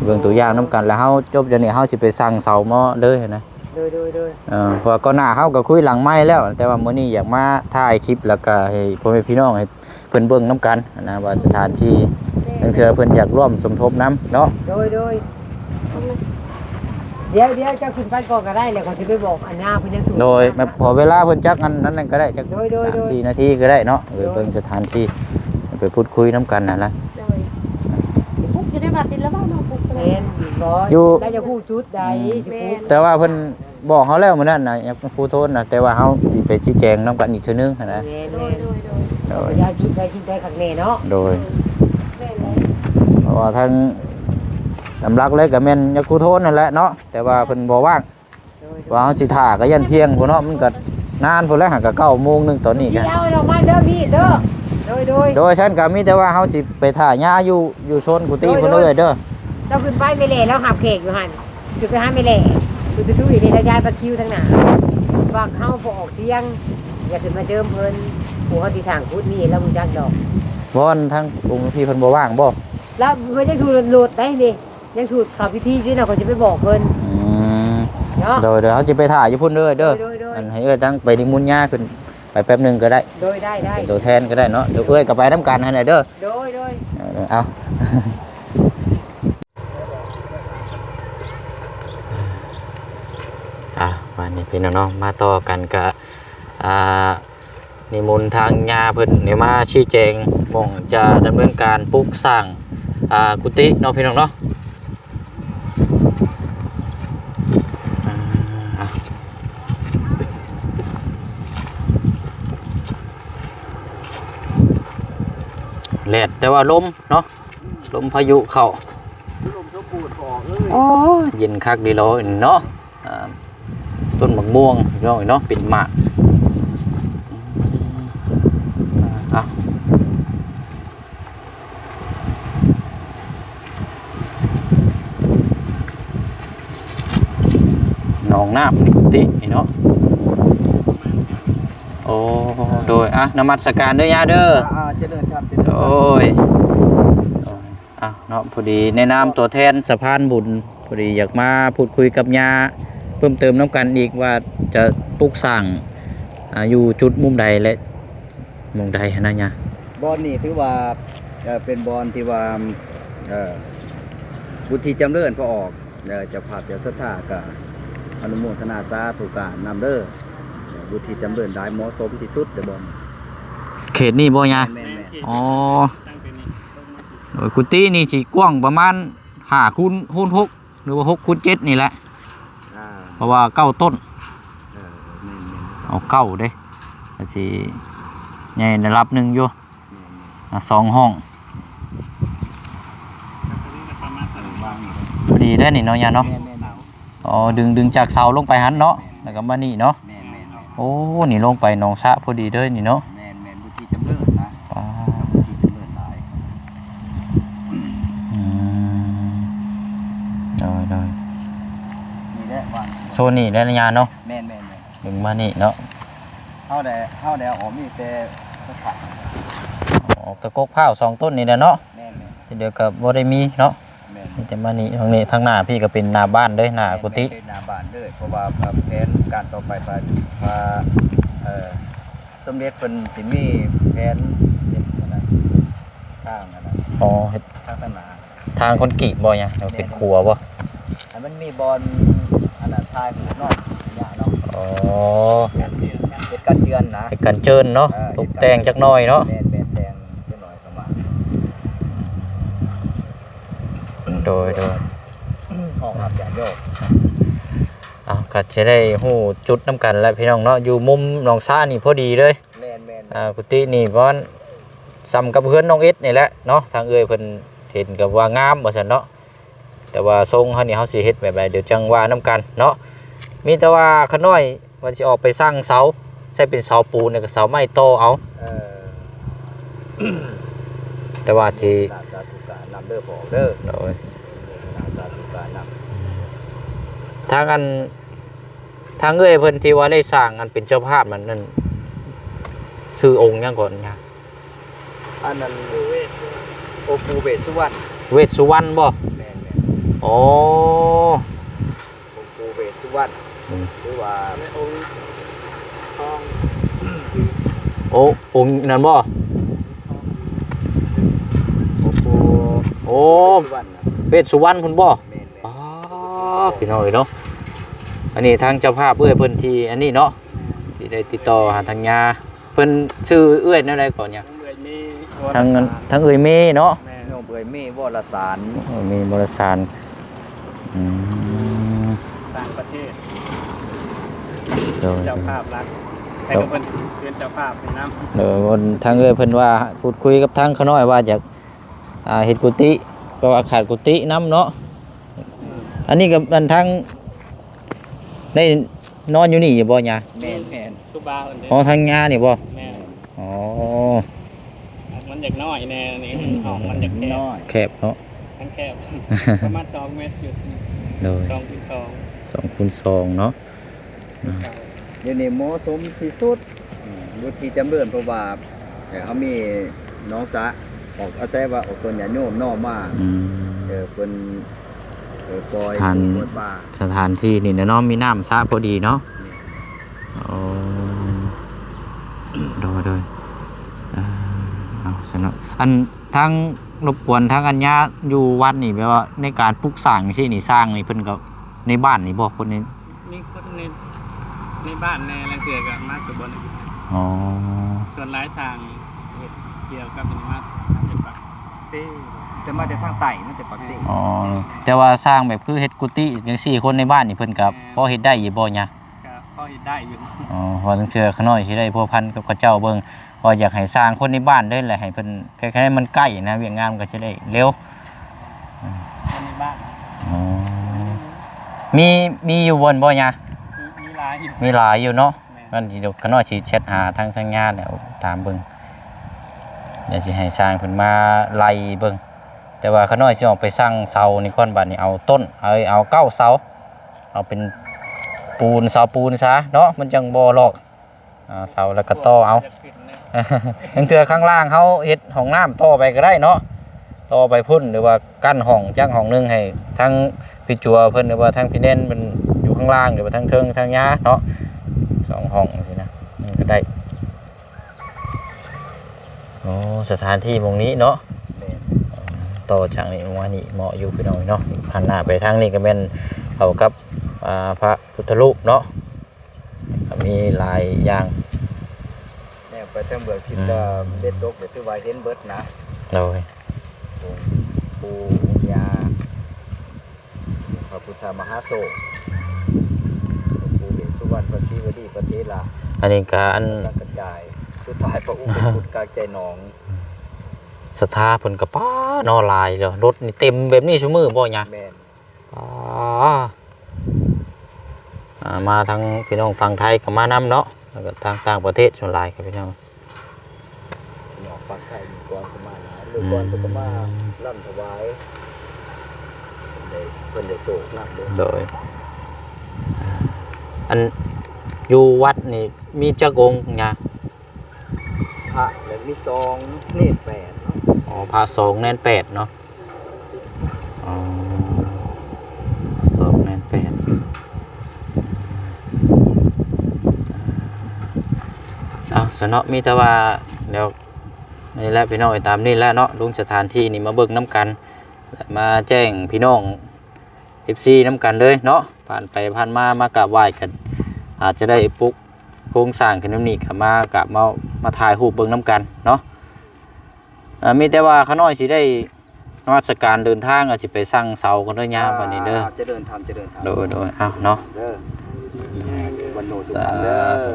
ເບິ່ງຕົວຢ່າງນຳກັນ. ແລ້ວເຮົາຈົບຈາກນີ້ ເຮົາຊິໄປສັ່ງເສົາໝໍເລີຍນະ. ໂດຍ ໂດຍ ໂດຍ. ເອີ ເພາະວ່າກ່ອນໜ້າເຮົາກໍຄຸຍຫຼັງໄມແລ້ວ ແຕ່ວ່າມື້ນີ້ຢາກມາຖ່າຍຄລິບ ແລ້ວກໍໃຫ້ພໍ່ແມ່ພີ່ນ້ອງ ໃຫ້ ເພິ່ນເບິ່ງນຳກັນນະ ວ່າສະຖານທີ່ ແມ່ນ ລາງເທື່ອເພິ່ນຢາກຮ່ວມສົມທົບນຳເນາະ. ໂດຍ ໂດຍ. ດຽວ ດຽວເຈົ້າຂຶ້ນໄປກ່ອນກໍໄດ້ ແລ້ວຂ້ອຍຊິໄປບອກອັນຍາເພິ່ນຍັງສູງ. ໂດຍ. ແມ່ນ ພໍເວລາເພິ່ນຈັກອັນນັ້ນກໍໄດ້ ຈັກ ໂດຍ ໂດຍ ໂດຍ ສາມສີ່ນາທີກໍໄດ້ເນາະ. ໂດຍ ເບິ່ງສະຖານທີ່ ໄປພູດຄຸຍນຳກັນຫັ້ນນະ. ໂດຍ. ຊິປຸກຢູ່ໃນວັດນີ້ລະບໍ່ເນາະ ປຸກ. ແມ່ນບໍ່? ຢູ່ ລາວຈະຮູ້ຈຸດໃດ ອືມ ຊິປຸກ. ແມ່ນ ແຕ່ວ່າເພິ່ນ ບອກເຮົາແລ້ວມື້ນັ້ນນະ ຍາຄູໂທນນະ ແຕ່ວ່າເຮົາຊິໄປຊີ້ແຈງນຳກັນອີກເທື່ອໜຶ່ງຫັ້ນນະ. ແມ່ນ ແມ່ນ ໂດຍ ໂດຍ ໂດຍ. ໂດຍ ຢາກຊິໄປຊິໄປຄັກແນ່ເນາະ ໂດຍ ແມ່ນແຫຼະ ເພາະວ່າທາງຕາມຫຼັກເລີຍກໍແມ່ນຍາຄູໂທນນັ້ນແຫຼະເນາະ ແຕ່ວ່າເພິ່ນບໍ່ວ່າງ ໂດຍ ວ່າເຮົາຊິຖ້າກໍຢ້ານທ່ຽງພຸ້ນເນາະ ມັນກໍນານພຸ້ນແຫຼະ ຫາກໍເກົ້າໂມງໜຶ່ງຕອນນີ້ກໍ ເອົາດອກໄມ້ເດີ ມີດເດີ ໂດຍ ໂດຍ ໂດຍ ຊັ້ນກໍມີແຕ່ວ່າເຮົາຊິໄປຖ້າຍາຢູ່ ຢູ່ໂຊນກຸຕິພຸ້ນເອີຍເດີ ເຈົ້າຂຶ້ນໄປແມ່ແຫຼະ ລາວຮັບແຂກຢູ່ຫັ້ນ ຂຶ້ນໄປຫາແມ່ແຫຼະ ຄືຕຸ້ຍໆ ນີ້ລະ ຍ້າຍບັດຄິວທາງໜ້າ ວ່າເຮົາບໍ່ອອກສຽງ ຢ່າຂຶ້ນມາເຈີມເພິ່ນ ຜູ້ເຮົາຊິສ້າງກຸດນີ້ ລາວຮູ້ຈັກດອກ ບ່ອນທາງອົງພີ່ເພິ່ນບໍ່ວ່າງບໍ່ ລາວເພິ່ນຍັງສູ້ລົດໄດ໋ນີ້ ຍັງສູ້ເຂົ້າພິທີຢູ່ນະ ຂ້ອຍຊິໄປບອກເພິ່ນ ອືມ ເນາະ ໂດຍໆ ເຮົາຊິໄປຖ້າຢູ່ພຸ້ນເດີ ເດີ ໂດຍໆ ອັນໃຫ້ເອື້ອຍຕັ້ງໄປນິມົນຍາຂຶ້ນໄປແປັບໜຶ່ງກໍໄດ້ ໂດຍ ໄດ້ໆ ເປັນຕົວແທນກໍໄດ້ເນາະ ເດີ ເອື້ອຍກໍໄປນຳກັນຫັ້ນແຫຼະເດີ ໂດຍໆ ເອີ ເອົາ ອ່າ ບາດນີ້ພີ່ນ້ອງເນາະ ມາຕໍ່ກັນກະ ອ່າ ນິມົນທາງຍ່າເພິ່ນນີ້ມາຊີ້ແຈງ ໝ່ອງຈະດຳເນີນການປຸກສ້າງ ອ່າ ກຸຕິເນາະ ພີ່ນ້ອງເນາະ ອ່າ ແດດ ແຕ່ວ່າລົມເນາະ ລົມພາຍຸເຂົ້າ ລົມສະປູດອອກເລີຍ ໂອ້ຍ ເຢັນຄັກດີເນາະ ອ່າ ຕົ້ນໝາກມ່ວງພີ່ນ້ອງເນາະ ເປັນໝາກ ອ່າ ໜອງນ້ຳນີ້ເນາະ ໂອ້ ໂດຍ ອ່ະ ນະມັດສະການເດີຍ່າເດີ ອ່າ ເຈລິນຄັບ ເຈລິນ ໂດຍ ອ່ະເນາະ ພໍດີໃນນາມຕົວແທນສະພານບຸນ ພໍດີຢາກມາພູດຄຸຍກັບຍ່າເພີ່ມເຕີມນຳກັນອີກວ່າຈະປຸກສ້າງ ອ່າ ຢູ່ຈຸດມຸມໃດ ແລະ ໝ່ອງໃດຫັ້ນນະຍ່າ? ບ່ອນນີ້ຖືວ່າ ເອີ ເປັນບ່ອນທີ່ວ່າ ເອີ ວຸດທິຈຳເລີນພະອອກ ເອີ ເຈົ້າພາບເຈົ້າສັດທາກໍອະນຸໂມທະນາສາທຸການນຳເດີ ເອີ ວຸດທິຈຳເລີນໄດ້ເໝາະສົມທີ່ສຸດເດີບ່ອນນີ້ ເຂດນີ້ບໍ່ຍ່າ? ແມ່ນໆ ອໍ ໂດຍ ກຸຕິນີ້ຊິກວ້າງປະມານຫ້າຄູນຫົກ ຫຼືວ່າຫົກຄູນເຈັດນີ້ແຫຼະ ອ່າ ເພາະວ່າເກົ້າຕົ້ນ ເອີ ແມ່ນໆ ເອົາເກົ້າເດ້ ກໍຊິໃຫຍ່ລະດັບໜຶ່ງຢູ່ ແມ່ນໆ ອ່າ ສອງຫ້ອງ ກໍຄືປະມານ ເອີ ວາງຢູ່ເດ້ ພໍດີໄດ໋ນີ້ເນາະ ຍ່າເນາະ ແມ່ນໆ ອໍ ດຶງ ດຶງຈາກເສົາລົງໄປຫັ້ນເນາະ ແມ່ນໆ ແລ້ວກໍມານີ້ເນາະ ແມ່ນໆ ໂອ້ ນີ້ລົງໄປໜອງສະພໍດີເດີນີ້ເນາະ ແມ່ນໆ ວຸດທິຈຳເລີນນະ ອ່າ ວຸດທິຈຳເລີນຫຼາຍ ອືມ ໂດຍໆ ນີ້ແຫຼະວ່າ ໂຊນນີ້ແຫຼະຍ່າເນາະ ແມ່ນໆໆ ເບິ່ງມານີ້ເນາະ ເຮົາໄດ້ ເຮົາໄດ້ເອົາອອກມີແຕ່ ອໍ ກະກົກພ້າວສອງຕົ້ນນີ້ແຫຼະເນາະ ແມ່ນໆ ແຕ່ດຽວກໍບໍ່ໄດ້ມີເນາະ ແມ່ນ ມີແຕ່ມານີ້ ທາງນີ້ ທາງໜ້າພີ່ກໍເປັນໜ້າບ້ານເດ້ ໜ້າ ແມ່ນ ກຸຕິ ແມ່ນ ເປັນໜ້າບ້ານເລີຍ ເພາະວ່າ ເອີ ແຜນການຕໍ່ໄປ ພະ ພະ ເອີ ສົມເດັດເພິ່ນຊິມີແຜນເຮັດອັນນັ້ນ ທາງອັນນັ້ນ ອໍ ເຮັດທາງທາງໜ້າ ທາງຄອນກຣີດບໍ່ຫຍັງ ເປັນຂົວບໍ່? ໃຫ້ມັນມີບ່ອນອັນນັ້ນ ຖ່າຍຮູບເນາະ ຍາເນາະ ອໍ ເຮັດກັນເຈື່ອນນະ ເຮັດກັນເຈີນເນາະ ເອີ ຕົກແຕ່ງຈັກໜ້ອຍເນາະ ແມ່ນໆ ແຕ່ງຈັກໜ້ອຍປະມານ ໂດຍໆ ຫ້ອງຮັບຍາດໂຍມ ເອົາ ກໍຈະໄດ້ຮູ້ຈຸດນຳກັນແຫຼະພີ່ນ້ອງເນາະ ຢູ່ມຸມໜອງຊານີ້ພໍດີເລີຍ ແມ່ນໆ ອ່າ ກຸຕິນີ້ປະມານສ່ຳກັບເຮືອນນ້ອງເອັດນີ້ແຫຼະເນາະ ທາງເອື້ອຍເພິ່ນເຫັນກໍວ່າງາມວ່າຊັ້ນເນາະ ແຕ່ວ່າຊົງເຮົານີ້ເຮົາຊິເຮັດແບບໃດ ດຽວຈັ່ງວ່ານຳກັນເນາະ ມີແຕ່ວ່າຂ້ານ້ອຍວ່າຊິອອກໄປສ້າງເສົາ ໃຊ້ເປັນເສົາປູນ ແລ້ວກໍເສົາໄມ້ຕໍ່ເອົາ ເອີ ແຕ່ວ່າຊິ ສາທຸການນຳເດີພໍ່ເດີ ໂດຍ ສາທຸການນຳ ທາງອັນ ທາງເອື້ອຍເພິ່ນທີ່ວ່າໄດ້ສ້າງອັນເປັນເຈົ້າພາບນັ້ນ ນັ້ນ ຊື່ອົງຫຍັງເກາະນະ? ອັນນັ້ນ ອົງປູ່ເວດສຸວັນ ເວດສຸວັນບໍ່? ແມ່ນໆ ອໍ ອົງປູ່ເວດສຸວັນ ອືມ ຫຼືວ່າອົງທອງ ໂອ້ ອົງນັ້ນບໍ່? ອົງປູ່ ໂອ້ ເວດສຸວັນນະ ເວດສຸວັນພຸ້ນບໍ່? ແມ່ນໆ ອໍ ພີ່ນ້ອງເອີຍເນາະ ອັນນີ້ທາງເຈົ້າພາບເອື້ອຍເພິ່ນທີ່ອັນນີ້ເນາະ ທີ່ໄດ້ຕິດຕໍ່ຫາທາງຍາ ເພິ່ນຊື່ເອື້ອຍແນວໃດເກາະຍາ? ທາງເອື້ອຍເມ ທາງ ທາງເອື້ອຍເມເນາະ ແມ່ນ ນ້ອງເອື້ອຍເມ ວໍລະສານ ເອື້ອຍເມ ວໍລະສານ ອືມ ຕ່າງປະເທດ ໂດຍ ເຈົ້າພາບລັດ ໃຫ້ກັບເພິ່ນເປັນເຈົ້າພາບໃຫ້ນຳ. ໂດຍ ທາງເອື້ອຍເພິ່ນວ່າ ພູດຄຸຍກັບທາງຂະນ້ອຍວ່າຢາກ ອ່າ ເຮັດກຸຕິ ເພາະວ່າຂາດກຸຕິນຳເນາະ. ອັນນີ້ກໍ ອັນທາງ ໄດ້ນອນຢູ່ນີ້ຢູ່ບໍ່ຍາ? ແມ່ນໆ ຄູບາເພິ່ນເດ້. ອໍ ທາງຍານີ້ບໍ່? ແມ່ນ. ອໍ ມັນຢາກນ້ອຍແນ່ນີ້ ຫ້ອງມັນຢາກແຄບ ນ້ອຍ ແຄບເນາະ ມັນແຄບ ປະມານສອງແມັດຢູ່. ໂດຍ ສອງຄູນສອງ ສອງຄູນສອງເນາະ. ດຽວນີ້ເໝາະສົມທີ່ສຸດ ອືມ ຢູ່ທີ່ຈຳເລີນ ເພາະວ່າ ເອີ ເຮົາມີໜອງສະ ອອກອາໄສວ່າອອກຕົນຍາດໂຍມເນາະມາ ອືມ ເອີ ເພິ່ນ ເອີ ປ່ອຍ ສະຖານ ປູປ່ອຍປາ ສະຖານທີ່ນີ້ແຫຼະເນາະ ມີນ້ຳສະພໍດີເນາະ. ແມ່ນ. ໂອ້ ໂດຍໆ ເອີ ເອົາຊັ້ນເນາະ. ອັນທາງ ລົບກວນທາງອັນຍາຢູ່ວັດນີ້ ແບບວ່າໃນການປຸກສ້າງຈັ່ງຊີ້ນີ້ ຊ່າງນີ້ເພິ່ນກໍໃນບ້ານນີ້ບໍ່? ຄົນໃນ ມີຄົນໃນ ໃນບ້ານແດ່ ລາງເທື່ອກໍມາແຕ່ບ່ອນອື່ນ. ອໍ ສ່ວນຫຼາຍຊ່າງເຮັດກ່ຽວກັບອັນນີ້ມາຈາກປາກເຊ ແຕ່ມາແຕ່ທາງໃຕ້ ມາແຕ່ປາກເຊ. ອໍ ແຕ່ວ່າຊ່າງແບບຄືເຮັດກຸຕິຈັ່ງຊີ້ ຄົນໃນບ້ານນີ້ເພິ່ນກໍ ແມ່ນ ພໍເຮັດໄດ້ຢູ່ບໍ່ຍາ? ກໍພໍເຮັດໄດ້ຢູ່. ອໍ ເພາະວ່າລາງເທື່ອຂະນ້ອຍຊິໄດ້ພົວພັນກັບເຂົາເຈົ້າເບິ່ງ ວ່າຢາກໃຫ້ສ້າງຄົນໃນບ້ານເດ້ແຫຼະ ໃຫ້ເພິ່ນ ຄ້າຍໆ ມັນໃກ້ນະ ວຽກງານມັນກໍຊິໄດ້ເລັວ. ອືມ ຄົນໃນບ້ານ. ອໍ ມີ ມີຢູ່ບ່ອນບໍ່ຍາ? ມີ ມີຫຼາຍຢູ່ ມີຫຼາຍຢູ່ເນາະ. ແມ່ນ. ມັນຊິ ຂະນ້ອຍຊິແຊັດຫາທາງ ທາງຍາແລ້ວ ຖາມເບິ່ງ ດຽວຊິໃຫ້ຊ່າງເພິ່ນມາໄລ່ເບິ່ງ. ແຕ່ວ່າຂະນ້ອຍຊິອອກໄປສັ່ງເສົານີ້ກ່ອນ ບາດນີ້ເອົາຕົ້ນ ເອົາ ເອົາເກົ້າເສົາ ເອົາເປັນປູນ ເສົາປູນຊະເນາະ ມັນຈັ່ງບໍ່ລອກ. ອ່າ ເສົາແລ້ວກໍຕໍ່ເອົາ. ລາງເທື່ອຂ້າງລ່າງເຮົາເຮັດຫ້ອງນ້ຳຕໍ່ໄປກໍໄດ້ເນາະ ຕໍ່ໄປພຸ້ນ ຫຼືວ່າກັ້ນຫ້ອງຈັກຫ້ອງໜຶ່ງໃຫ້ທາງພີ່ຈົວເພິ່ນ ຫຼືວ່າທາງພີ່ແນນເພິ່ນຢູ່ຂ້າງລ່າງ ຫຼືວ່າທາງເທິງທາງຍາເນາະ ສອງຫ້ອງຊີ້ນະ ມັນກໍໄດ້. ອໍ ສະຖານທີ່ໝ່ອງນີ້ເນາະ. ແມ່ນ. ຕໍ່ຈາກນີ້ອອກມານີ້ເໝາະຢູ່ພີ່ນ້ອງເນາະ ຫັນໜ້າໄປທາງນີ້ກໍແມ່ນເຂົ້າກັບ ອ່າ ພະພຸດທະຮູບເນາະ. ກໍມີຫຼາຍຢ່າງ ແນວໄປທາງເບື້ອງທິດ ອືມ ເບັດຕົກກໍຖືວ່າເຫັນເບິດນະ. ໂດຍ ອົງປູ່ອົງຍ່າ ພະພຸດທະມະຫາໂຊກ ອົງປູ່ເວດສຸວັນ ພະສີວະລີ ພະເຖລະ ອັນນີ້ກໍອັນ ພະສັງກະຈາຍ ສຸດທ້າຍພະອຸປະຄຸດກາງໃຈໜອງ. ສັດທາເພິ່ນກໍປາເນາະ ຫຼາຍເລີຍ ລົດນີ້ເຕັມແບບນີ້ຊຸມື້ບໍ່ຍາ? ແມ່ນ. ອ່າ ອ່າ ມາທາງພີ່ນ້ອງຝັ່ງໄທກໍມານຳເນາະ ແລ້ວກໍທາງຕ່າງປະເທດສ່ວນຫຼາຍກໍພີ່ນ້ອງ ພີ່ນ້ອງຝັ່ງໄທມື້ກ່ອນກໍມາຫຼາຍ ມື້ກ່ອນເພິ່ນກໍມາ ອືມ ລຳຖະຫວາຍ ເພິ່ນໄດ້ ເພິ່ນໄດ້ໂຊກນຳເດ້. ໂດຍ ອັນຢູ່ວັດນີ້ມີຈັກອົງຍາ? ພະແລ້ວມີສອງເນນແປດເນາະ. ອໍ ພະສອງເນນແປດເນາະ. ອໍ ສອງເນນແປດ. ເອົາຊະເນາະ ມີແຕ່ວ່າດຽວນີ້ແຫຼະພີ່ນ້ອງເອີຍ ຕາມນີ້ແຫຼະເນາະ ລົງສະຖານທີ່ນີ້ມາເບິ່ງນຳກັນ ແລະ ມາແຈ້ງພີ່ນ້ອງ ເອັຟຊີ ນຳກັນເລີຍເນາະ ຜ່ານໄປຜ່ານມາ ມາກາບໄຫວ້ກັນ ອາດຈະໄດ້ປຸກໂຄງສ້າງຂຶ້ນນຳນີ້ ກໍມາກາບມາ ມາຖ່າຍຮູບເບິ່ງນຳກັນເນາະ. ເອີ ມີແຕ່ວ່າຂ້ານ້ອຍຊິໄດ້ນະມັດສະການເດີນທາງ ກໍຊິໄປສັ່ງເສົາກ່ອນເດີຍາ ອ່າ ບັດນີ້ເດີ ຈະເດີນທາງ ຈະເດີນທາງ ໂດຍ ໂດຍ ເອົາເນາະ ເດີ ວັນໂນສຸຂັງເດີ ສາທຸ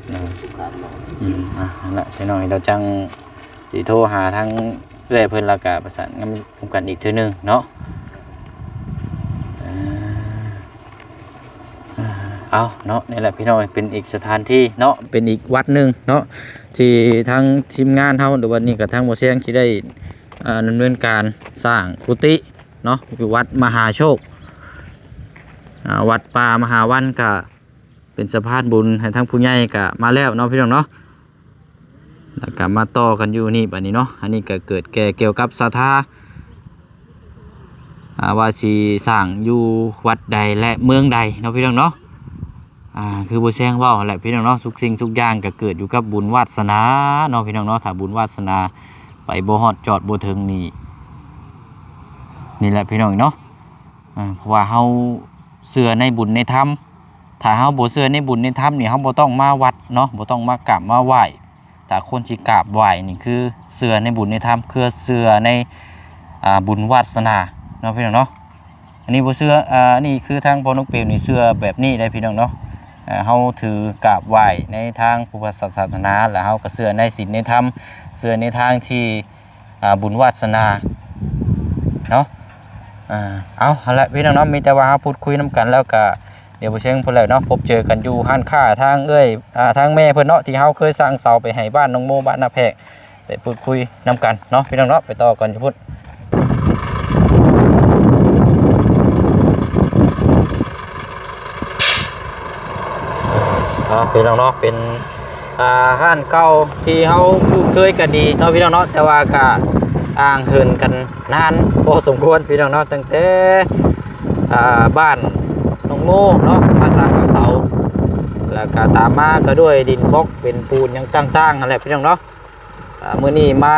ເດີ ສຸຂັງເນາະ ອືມ ອ່ະ ນັ້ນແຫຼະ ຈັກໜ້ອຍເຮົາຈັ່ງ ຊິໂທຫາທາງເອື້ອຍເພິ່ນ ແລ້ວກະປະສານງານນຳກັນອີກເທື່ອໜຶ່ງເນາະ. ເອົາເນາະ ນີ້ແຫຼະພີ່ນ້ອງ ເປັນອີກສະຖານທີ່ເນາະ ເປັນອີກວັດໜຶ່ງເນາະ ທີ່ທາງທີມງານເຮົາ ຫຼືວ່ານີ້ກະທາງບໍ່ແຊງ ທີ່ໄດ້ ເອີ ດຳເນີນການສ້າງກຸຕິເນາະ ຢູ່ວັດມະຫາໂຊກ ອ່າ ວັດປ່າມະຫາວັນ ກະເປັນສະພານບຸນໃຫ້ທາງຜູ້ໃຫຍ່ ກະມາແລ້ວເນາະ ພີ່ນ້ອງເນາະ. ແລ້ວກໍມາຕໍ່ກັນຢູ່ນີ້ບັດນີ້ເນາະ ອັນນີ້ກໍເກີດແກ່ກ່ຽວກັບສັດທາ ອ່າ ວ່າຊິສ້າງຢູ່ວັດໃດ ແລະ ເມືອງໃດເນາະ ພີ່ນ້ອງເນາະ. ອ່າ ຄືບໍ່ແຊງເວົ້າຫັ້ນແຫຼະ ພີ່ນ້ອງເນາະ ທຸກສິ່ງທຸກຢ່າງກໍເກີດຢູ່ກັບບຸນວາດສະໜາເນາະ ພີ່ນ້ອງເນາະ. ຖ້າບຸນວາດສະໜາໄປບໍ່ຮອດຈອດບໍ່ເຖິງນີ້ ນີ້ແຫຼະ ພີ່ນ້ອງເນາະ. ອ່າ ເພາະວ່າເຮົາເຊື່ອໃນບຸນໃນທຳ ຖ້າເຮົາບໍ່ເຊື່ອໃນບຸນໃນທຳນີ້ ເຮົາບໍ່ຕ້ອງມາວັດເນາະ ບໍ່ຕ້ອງມາກາບມາໄຫວ້. ແຕ່ຄົນທີ່ກາບໄຫວ້ນີ້ຄືເຊື່ອໃນບຸນໃນທຳ ຄືເຊື່ອໃນ ອ່າ ບຸນວາດສະໜາເນາະ ພີ່ນ້ອງເນາະ. ອັນນີ້ບໍ່ເຊື່ອ ອ່າ ອັນນີ້ຄືທາງພໍ່ນົກເປວນີ້ເຊື່ອແບບນີ້ໄດ໋ ພີ່ນ້ອງເນາະ. ເຮົາຖືກາບໄຫວ້ໃນທາງພຸດທະສາສະໜາ ແລະ ເຮົາກໍເຊື່ອໃນສິນໃນທຳ ເຊື່ອໃນທາງທີ່ ອ່າ ບຸນວາສະໜາເນາະ. ອ່າ ເອົາ ຫັ້ນແຫຼະພີ່ນ້ອງເນາະ ມີແຕ່ວ່າເຮົາພູດຄຸຍນຳກັນ ແລ້ວກະດຽວບໍ່ເຊີງພຸ້ນແຫຼະເນາະ ພົບເຈີກັນຢູ່ຮ້ານຄ້າທາງເອື້ອຍ ອ່າ ທາງແມ່ເພິ່ນເນາະ ທີ່ເຮົາເຄີຍສັ່ງເສົາໄປໃຫ້ບ້ານໜອງໂມ ບ້ານນາແພກ ໄປພູດຄຸຍນຳກັນເນາະ ພີ່ນ້ອງເນາະ ໄປຕໍ່ກັນຢູ່ພຸ້ນ. ເອົາ ພີ່ນ້ອງເນາະ ເປັນ ອ່າ ຮ້ານເກົ່າທີ່ເຮົາຄຸ້ນເຄີຍກັນດີເນາະ ພີ່ນ້ອງເນາະ ແຕ່ວ່າກະຫ່າງເຫີນກັນນານພໍສົມຄວນ ພີ່ນ້ອງເນາະ ຕັ້ງແຕ່ ອ່າ ບ້ານໜອງໂມເນາະ ມາສ້າງເອົາເສົາ ແລ້ວກະຕາມມາກໍດ້ວຍດິນບລັອກເປັນປູນຫຍັງຕ່າງໆ ຫັ້ນແຫຼະ ພີ່ນ້ອງເນາະ. ອ່າ ມື້ນີ້ມາ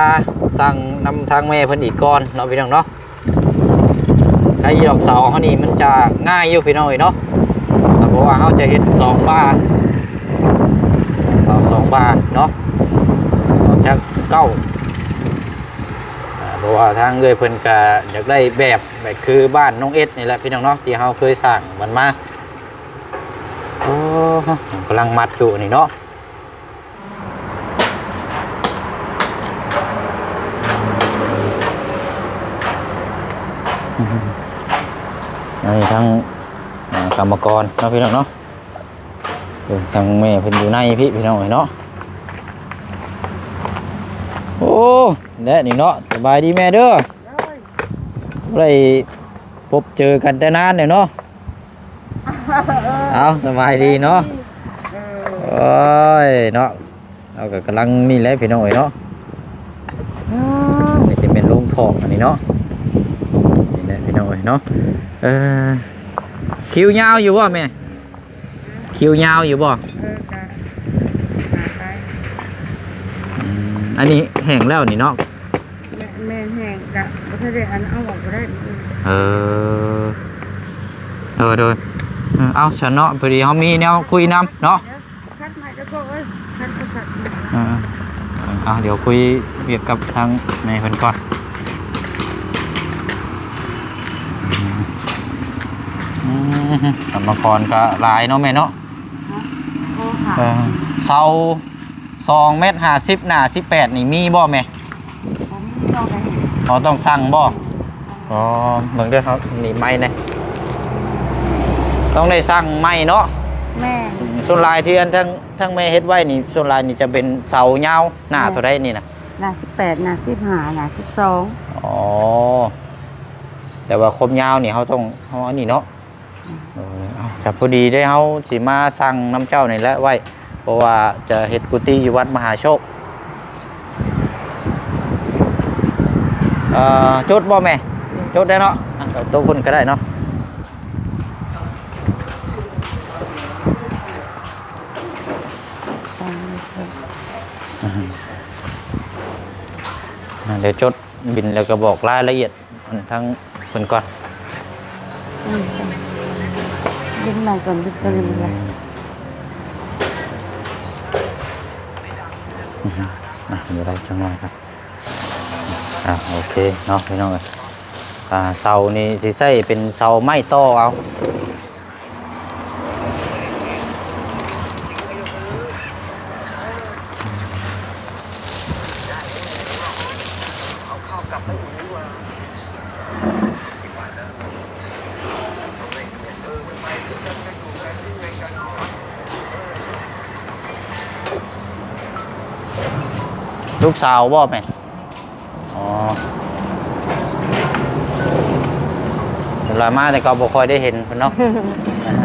ສັ່ງນຳທາງແມ່ເພິ່ນອີກກ່ອນເນາະ ພີ່ນ້ອງເນາະ. ໄຄຢູ່ດອກ ເສົາເຮົານີ້ມັນຈະງ່າຍຢູ່ ພີ່ນ້ອງເອີຍເນາະ ເພາະວ່າເຮົາຈະເຮັດສອງບ່າ ເສົາສອງບ່າເນາະ ອອກຈາກເກົ້າ ອ່າ ເພາະວ່າທາງເອື້ອຍເພິ່ນກະຢາກໄດ້ແບບ ແບບຄືບ້ານນ້ອງເອັດນີ້ແຫຼະ ພີ່ນ້ອງເນາະ ທີ່ເຮົາເຄີຍສ້າງມັນມາ. ໂອ້ ກຳລັງມັດຢູ່ນີ້ເນາະ. ອັນນີ້ທາງ ອ່າ ກຳມະກອນເນາະ ພີ່ນ້ອງເນາະ ເອີ ທາງແມ່ເພິ່ນຢູ່ໃນພີ້ ພີ່ນ້ອງເອີຍເນາະ. ໂອ້ ແລະນີ້ເນາະ ສະບາຍດີແມ່ເດີ ໄດ້ພົບເຈີກັນແຕ່ນານແລ້ວເນາະ. ເອີ ເອົາ ສະບາຍດີເນາະ. ເອີ ໂອ້ຍເນາະ ເຮົາກໍກຳລັງນີ້ແຫຼະ ພີ່ນ້ອງເອີຍເນາະ. ອືມ ນີ້ຊິແມ່ນໂລງຖອກອັນນີ້ເນາະ ນີ້ແຫຼະ ພີ່ນ້ອງເອີຍເນາະ. ເອີ ຄິວຍາວຢູ່ບໍ່ແມ່? ຄິວຍາວຢູ່ບໍ່? ເອີ ກະ ອືມ ອັນນີ້ແຫ້ງແລ້ວນີ້ເນາະ. ແມ່ນ ແມ່ນແຫ້ງ ກະບໍ່ທັນໄດ້ອັນເອົາອອກກໍໄດ້. ເອີ ໂດຍ ໂດຍ ເອີ ເອົາຊັ້ນເນາະ ພໍດີເຮົາມີແນວຄຸຍນຳເນາະ. ຄັດໃໝ່ເດີພໍ່ເອີຍ ຄັດ ຄັດ ຄັດ ເອີ ເອົາ ດຽວຄຸຍວຽກກັບທາງແມ່ເພິ່ນກ່ອນ. ອືມ ກຳມະກອນກໍຫຼາຍເນາະແມ່ເນາະ. ເອີ ເສົາສອງແມັດຫ້າສິບ ໜ້າສິບແປດນີ້ມີບໍ່ແມ່? ບໍ່ມີດອກ. ອໍ ຕ້ອງສັ່ງບໍ່? ອໍ ເບິ່ງເດີ ເຮົານີ້ໄມ້ແດ່ ຕ້ອງໄດ້ສັ່ງໄມ້ເນາະ. ແມ່ນ ສ່ວນຫຼາຍທີ່ອັນທາງ ທາງແມ່ເຮັດໄວ້ນີ້ ສ່ວນຫຼາຍນີ້ຈະເປັນເສົາຍາວ ໜ້າເທົ່າໃດນີ້ນະ? ໜ້າສິບແປດ ໜ້າສິບຫ້າ ໜ້າສິບສອງ. ອໍ ແຕ່ວ່າຄວາມຍາວນີ້ເຮົາຕ້ອງ ເຮົາອັນນີ້ເນາະ. ເອີ ເອົາ ສະ ພໍດີເດ້ ເຮົາຊິມາສັ່ງນຳເຈົ້ານີ້ແຫຼະໄວ້ ເພາະວ່າຈະເຮັດກຸຕິຢູ່ວັດມະຫາໂຊກ. ເອີ ຈົດບໍ່ແມ່? ຈົດໄດ້ເນາະ ເອົາໂຕພຸ້ນກໍໄດ້ເນາະ. ອ່າ ດຽວຈົດບິນແລ້ວກໍບອກລາຍລະອຽດ ອັນທາງເພິ່ນກ່ອນ. ອືມ ບິນໃໝ່ກ່ອນ ບິນຕົວນີ້ແຫຼະ. ອືມ ອ່ະ ບໍ່ໄດ້ຈັກໜ້ອຍຄັບ. ອ່າ ໂອເຄເນາະ ພີ່ນ້ອງເອີຍ. ອ່າ ເສົານີ້ຊິໃຊ້ເປັນເສົາໄມ້ຕໍ່ເອົາ. ລູກສາວບໍ່ແມ່? ອໍ ເວລາມາແຕ່ກໍບໍ່ຄ່ອຍໄດ້ເຫັນເພິ່ນເນາະ. ເອີ ເອີ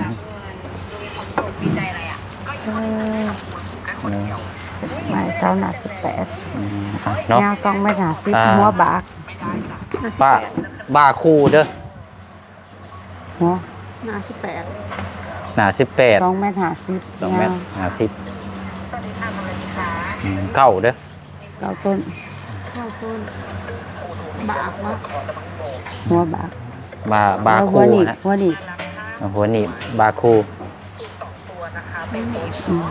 ໄມ້ເສົາໜ້າສິບແປດ ອືມ ອ່ະເນາະ ຍາວສອງແມັດຫ້າສິບ ອ່າ ຫົວບາກ ປະ ບາຄູ່ເດີ ຫົວ ໜ້າສິບແປດ ໜ້າສິບແປດ ສອງແມັດຫ້າສິບ ສອງແມັດຫ້າສິບ ຍາວ ອືມ ເກົ້າເດີ ເກົ້າຕົ້ນ ເກົ້າຕົ້ນ ບາກວະ ຫົວບາກ ບາ ບາຄູ່ ແລ້ວຫົວໜີບ ນະ ຫົວໜີບ ເອົາ ຫົວໜີບ ບາຄູ່ ອືມ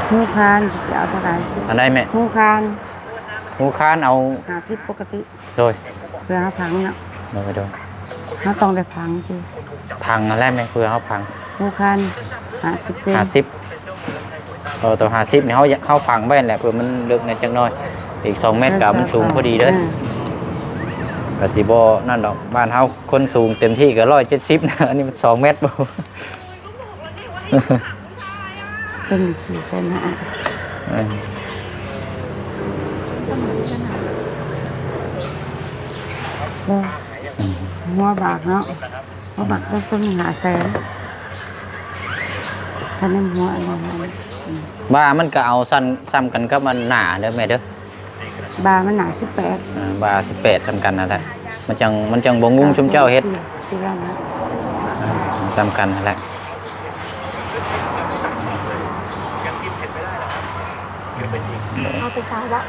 ຮູຄານຊິເອົາເທົ່າໃດ? ອັນໃດແມ່? ຮູຄານ ຮູຄານເອົາ ຫ້າສິບປົກກະຕິ ໂດຍ ເພື່ອເຮົາຝັງເນາະ ໂດຍ ໂດຍ ເຮົາຕ້ອງໄດ້ຝັງຕິ ຝັງຫັ້ນແຫຼະແມ່ ເພື່ອເຮົາຝັງ ຮູຄານ ຫ້າສິບ ເອີ ໂຕຫ້າສິບນີ້ເຮົາ ເຮົາຝັງໄວ້ແຫຼະ ເພື່ອມັນເລິກແດ່ຈັກໜ້ອຍ ອີກສອງແມັດກໍມັນສູງພໍດີເດີ ອ່າ ກໍຊິບໍ່ນັ້ນດອກ ບ້ານເຮົາຄົນສູງເຕັມທີ່ກໍຮ້ອຍເຈັດສິບນະ ອັນນີ້ມັນສອງແມັດບໍ່ ເປັນສີ່ແສນຫ້າ ເອີ ຫົວບາກເນາະ ເຮົາບັກໄດ້ຕົ້ນຫ້າແສນ ຄັນນັ້ນຫົວອັນນັ້ນ ອືມ ບ່າມັນກໍເອົາຊັ້ນ ສ່ຳກັນກັບອັນໜ້າເດີແມ່ເດີ ບ່າມັນໜ້າສິບແປດ ອ່າ ບ່າສິບແປດສ່ຳກັນນັ້ນແຫຼະ ມັນຈັ່ງ ມັນຈັ່ງບໍ່ງຸ້ມຊຸມເຈົ້າເຮັດ ສີ່ ສີ່ລ້ານນະ ອ່າ ສ່ຳກັນຫັ້ນແຫຼະ ເອົາແຕ່ເຊົາບໍ່?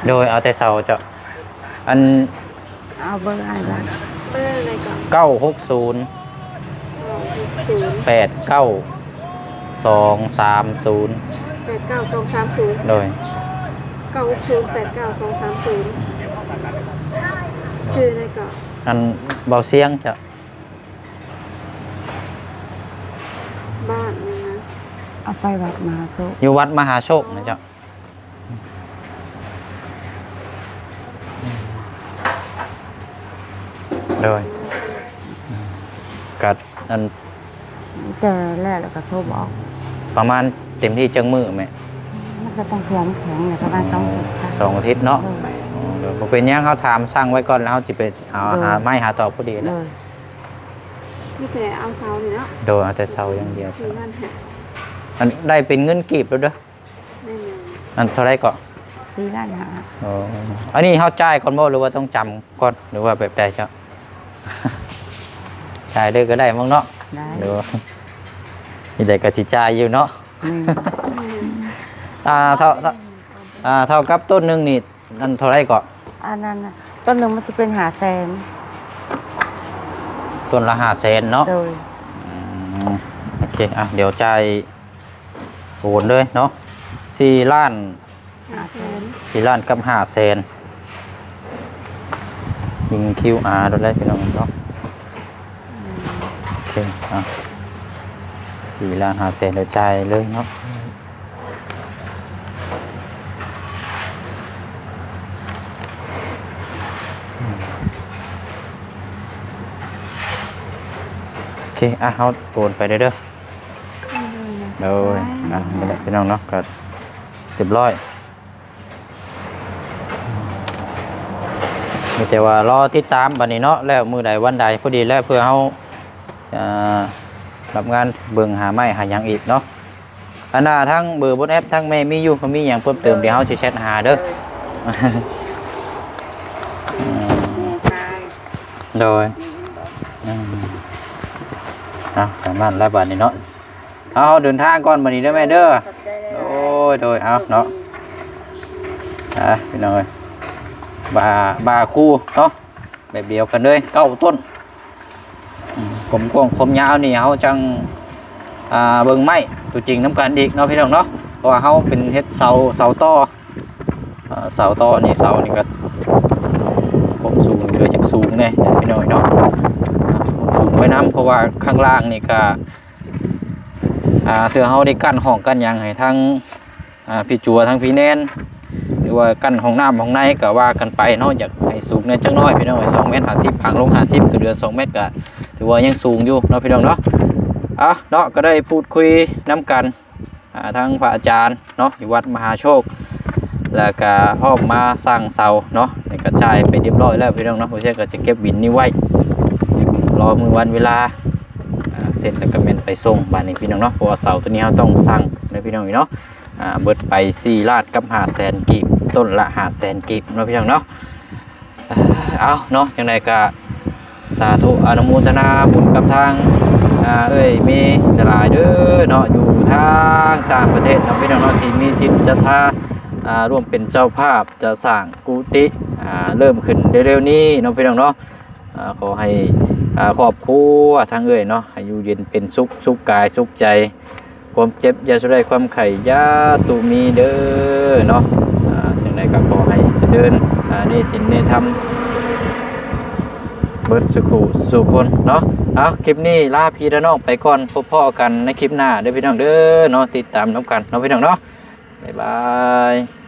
ໂດຍ ເອົາແຕ່ເຊົາເຈົ້າ ອັນ ເອົາເບີອ້າຍໄວ້ ເບີໃດກໍ ເກົ້າຫົກສູນ ເກົ້າຫົກສູນ ແປດເກົ້າສອງສາມສູນ ແປດເກົ້າສອງສາມສູນ ໂດຍ ເກົ້າຫົກສູນ ແປດເກົ້າສອງສາມສູນ ຊື່ໃດກໍ ອັນ ເບົາຊຽງເຈົ້າ ບ້ານຫຍັງນະ? ເອົາໄປວັດມະຫາໂຊກ ຢູ່ວັດມະຫາໂຊກນະເຈົ້າ. ໂດຍ ກະອັນ ແຕ່ແລ້ວ ແລ້ວກະໂທບອກ ປະມານເຕັມທີ່ຈັກມື້ແມ່? ມັນກໍຕ້ອງເພື່ອມັນແຂງແຫຼະ ປະມານສອງອາທິດ ສອງອາທິດເນາະ. ໂດຍ ໂດຍ ບໍ່ເປັນຫຍັງ ເຮົາຖາມຊ່າງໄວ້ກ່ອນ ແລ້ວເຮົາຊິໄປຫາ ໂດຍ ຫາໄມ້ຫາຕອກພໍດີແລ້ວ. ໂດຍ ມີແຕ່ເອົາເສົານີ້ເນາະ. ໂດຍ ເອົາແຕ່ເສົາຢ່າງດຽວ. ສີ່ລ້ານຫ້າ ອັນ ໄດ້ເປັນເງິນກີບແລ້ວເດີ. ແມ່ນແລ້ວ ອັນເທົ່າໃດເກາະ? ສີ່ລ້ານຫ້າ. ອໍ ອັນນີ້ເຮົາຈ່າຍກ່ອນບໍ່ ຫຼືວ່າຕ້ອງຈຳກ່ອນ ຫຼືວ່າແບບໃດເຈົ້າ? ຈ່າຍເລີຍກໍໄດ້ມັ້ງເນາະ. ໄດ້ ໂດຍ ນີ້ໃດກໍຊິຈ່າຍຢູ່ເນາະ. ອືມ ອ່າ ເທົ່າ ເທົ່າ ອ່າ ເທົ່າກັບຕົ້ນໜຶ່ງນີ້ ອັນເທົ່າໃດເກາະ? ອັນນັ້ນນະ ຕົ້ນໜຶ່ງມັນຊິເປັນຫ້າແສນ. ຕົ້ນລະຫ້າແສນເນາະ. ໂດຍ ອືມ ໂອເຄ ອ່ະ ດຽວຈ່າຍ ໂອນເລີຍເນາະ ສີ່ລ້ານຫ້າແສນ ສີ່ລ້ານກັບຫ້າແສນ ຍິງຄິວອາໂລດເລີຍພີ່ນ້ອງເນາະ. ໂອເຄ ອ່ະ ສີ່ລ້ານຫ້າແສນ ດຽວຈ່າຍເລີຍເນາະ. ໂອເຄ ອ່ະ ເຮົາໂອນໄປເດີ. ໂດຍ ອ່ະ ນີ້ແຫຼະພີ່ນ້ອງເນາະ ກໍຮຽບຮ້ອຍ ມີແຕ່ວ່າລໍຕິດຕາມບັດນີ້ເນາະ ແລ້ວມື້ໃດວັນໃດພໍດີແລ້ວ ເພື່ອເຮົາ ເອີ ຮັບງານເບິ່ງຫາໄມ້ຫາຫຍັງອີກເນາະ. ອັນນ່າ ທັງເບີ WhatsApp ທັງແມ່ມີຢູ່ ມີຫຍັງເພີ່ມເຕີມ ໂດຍ ດຽວເຮົາຊິແຊັດຫາເດີ. ໂດຍ ໂດຍ ອືມ ເອົາ ປະມານລະບາດນີ້ເນາະ. ເອົາ ເຮົາເດີນທາງກ່ອນບັດນີ້ເດີແມ່ເດີ. ຂອບໃຈຫຼາຍໆ. ໂດຍ ໂດຍ ເອົາເນາະ ອ່ະ ພີ່ນ້ອງເອີຍ ບາ ບາຄູ່ເນາະ ແບບດຽວກັນເລີຍ ເກົ້າຕົ້ນ. ອືມ ຄວາມກວ້າງຄວາມຍາວນີ້ເຮົາຈັ່ງ ອ່າ ເບິ່ງໄມ້ຕົວຈິງນຳກັນອີກເນາະ ພີ່ນ້ອງເນາະ ເພາະວ່າເຮົາເປັນເຮັດເສົາ ເສົາຕໍ່ ອ່າ ເສົາຕໍ່ນີ້ ເສົານີ້ກໍຄວາມສູງເຫຼືອຈາກສູງແດ່ພີ່ນ້ອງເນາະ ຄວາມສູງໄວ້ນຳ ເພາະວ່າຂ້າງລ່າງນີ້ກໍ ອ່າ ເທື່ອເຮົາໄດ້ກັ້ນຫ້ອງກັ້ນຫຍັງໃຫ້ທາງ ອ່າ ພີ່ຈົວ ທາງພີ່ແນນ ຫຼືວ່າກັ້ນຫ້ອງນ້ຳຫ້ອງໃນກໍວ່າກັນໄປເນາະ ຢາກໃຫ້ສູງແດ່ຈັກໜ້ອຍພີ່ນ້ອງເອີຍ ສອງແມັດຫ້າສິບ ທາງລົງຫ້າສິບ ກໍເຫຼືອສອງແມັດ ກໍຖືວ່າຍັງສູງຢູ່ເນາະ ພີ່ນ້ອງເນາະ. ເອົາເນາະ ກໍໄດ້ພູດຄຸຍນຳກັນ ອ່າ ທາງພະອາຈານເນາະ ຢູ່ວັດມະຫາໂຊກ ແລ້ວກະພ້ອມມາສ້າງເສົາເນາະ ໃຫ້ກະຈ່າຍໄປຮຽບຮ້ອຍແລ້ວພີ່ນ້ອງເນາະ. ບໍ່ເຊັ່ນກໍຈະເກັບບິນນີ້ໄວ້ ລໍມື້ວັນເວລາ ອ່າ ເສັດແລ້ວກະແມ່ນໄປສົ່ງບາດນີ້ພີ່ນ້ອງເນາະ ເພາະວ່າເສົາໂຕນີ້ເຮົາຕ້ອງສ້າງເດີພີ່ນ້ອງເນາະ. ອ່າ ເບິດໄປສີ່ລ້ານກັບຫ້າແສນກີບ ຕົ້ນລະຫ້າແສນກີບເນາະ ພີ່ນ້ອງເນາະ. ເອົາເນາະ ຈັ່ງໃດກະສາທຸອະນຸໂມທະນາບຸນກັບທາງ ອ່າ ເອື້ອຍເມຫຼາຍໆເດີເນາະ ຢູ່ທາງຕ່າງປະເທດເນາະ ພີ່ນ້ອງເນາະ ທີ່ມີຈິດສັດທາ ອ່າ ຮ່ວມເປັນເຈົ້າພາບຈະສ້າງກຸຕິ ອ່າ ເລີ່ມຂຶ້ນເລັວໆນີ້ເນາະ ພີ່ນ້ອງເນາະ. ອ່າ ຂໍໃຫ້ ອ່າ ຄອບຄົວທາງເອື້ອຍເນາະ ໃຫ້ຢູ່ເຢັນເປັນສຸກ ສຸກກາຍສຸກໃຈ ຄວາມເຈັບຢ່າສູ່ໄດ້ ຄວາມໄຂ້ຢ່າສູ່ມີເດີເນາະ. ອ່າ ຈັ່ງໃດກໍຂໍໃຫ້ຈະເລີນ ອ່າ ໃນສິນໃນທຳ ເບິດສູ່ຄູ່ສູ່ຄົນເນາະ. ເອົາ ຄລິບນີ້ລາພີ່ລານ້ອງໄປກ່ອນ ພົບພໍ້ກັນໃນຄລິບໜ້າເດີພີ່ນ້ອງເດີເນາະ. ຕິດຕາມນຳກັນເນາະພີ່ນ້ອງເນາະ. ບາຍບາຍ.